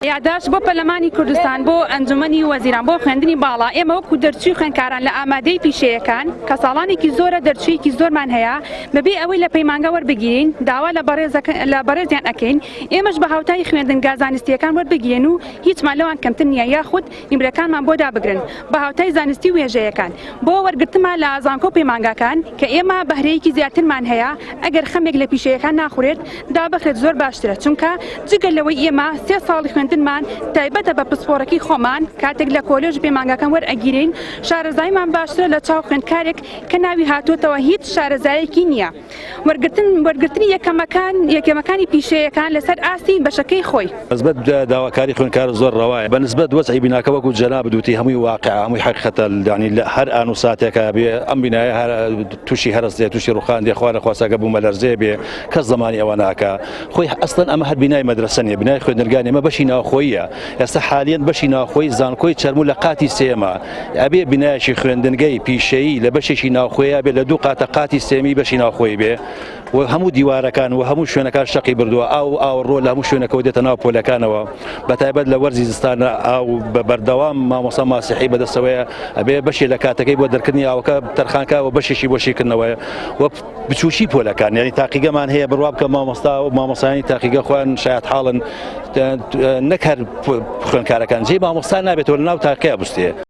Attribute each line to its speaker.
Speaker 1: یاداشت بۆ پەرلەمانی کوردستان بۆ ئەنجومەنی وەزیران بۆ خوێندنی باڵا ئێمە وەکو دەرچووی خوێندکاران لە ئامادەی پیشەیەکان کە ساڵانێکی زۆرە دەرچوویەکی زۆرمان هەیە بەبێ ئەوەی لە پەیمانگا وەربگیرین داوا لە بەڕێزەکە لە بەڕێزیان ئەکەین ئێمەش بە هاوتای خوێندنگا زانستییەکان وەربگیرێن و هیچمان لەوان کەمتر نییە یاخود نمرەکانمان بۆ دابگرن بە هاوتای زانستی و وێژەیەکان بۆ وەرگرتنمان لە زانکۆ و پەیمانگاکان کە ئێمە بەهرەیەکی زیاترمان هەیە ئەگەر خەمێک لە پیشەیەکان ناخورێت دابخرێت زۆر باشترە چونکە جگە لەوەی ئێمە سێ ساڵی خوێندنمان تایبەتە بە پسپۆڕەکەی خۆمان کاتێک لە کۆلێژ و پەیمانگاکان وەرئەگیرێین شارەزاییمان باشترە لە چاو خوێندکارێک کە ناوی هاتووەتەوە هیچ شارەزایەکی نییە. وەرگرتن وەرگرتنی یەکەمەکان یەکەمەکانی پیشەیەکان لەسەر ئاستی بەشەکەی خۆی.
Speaker 2: بەنسبەت داواکاری خوێندکار زۆر ڕەوایە بەنسبەت وەزعی بیناکە وەکو جەنابت وتی هەمووی واقعە هەمووی حەقیقەتە یانی لە هەر ئان و ساتێکا بێ ئەم بینایە هەر تووشی هەرەس دێ تووشی ڕوخان دێ خوا نەخواستە ئەگەر بوومەلەرزەیە بێ کەس زەمانی ئەوە ناکا خۆی ئەسڵەن ئەمە هەر بینای مەدرەسە نیە بینای خوێندنگا نیە ئەمە بەشی ناوخۆییە ئێستا حالیەن بەشی ناوخۆی زانکۆی چەرموو لە قاتی سێیەمە ئەبێ بینایەکی خوێندنگەی پیشەیی لە بەشێکی ناوخۆیە بێ لە دوو قاتە قاتی سێمی بەشی ناوخۆی بێ و هەموو دیوارەکان و هەموو شوێنەکان شەقی بردووە ئاو و ئاوەڕۆ لە هەموو شوێنەکەەوە دێتە ناو پۆلەکانەوە بە تایبەت لە وەرزی زستانە ئاو بە بەردەوام مامۆستا ماسیحی بەدەستەوەیە ئەبێ بەشێ لە کاتەکەی بۆ دەرکردنی ئاوەکە تەرخانکە و بەشێکی بۆ شیکردنەوەیە و بچوکی پۆلەکان یعنی تاقیگەمان هەیە بڕوا بکە مامۆستا و مامۆسایانی تاقیگە خۆیان شایەت حاڵن نەک هەر خوێندکارەکان جێی مامۆستا نابێتەوە لە ناو تاقیە بستێ.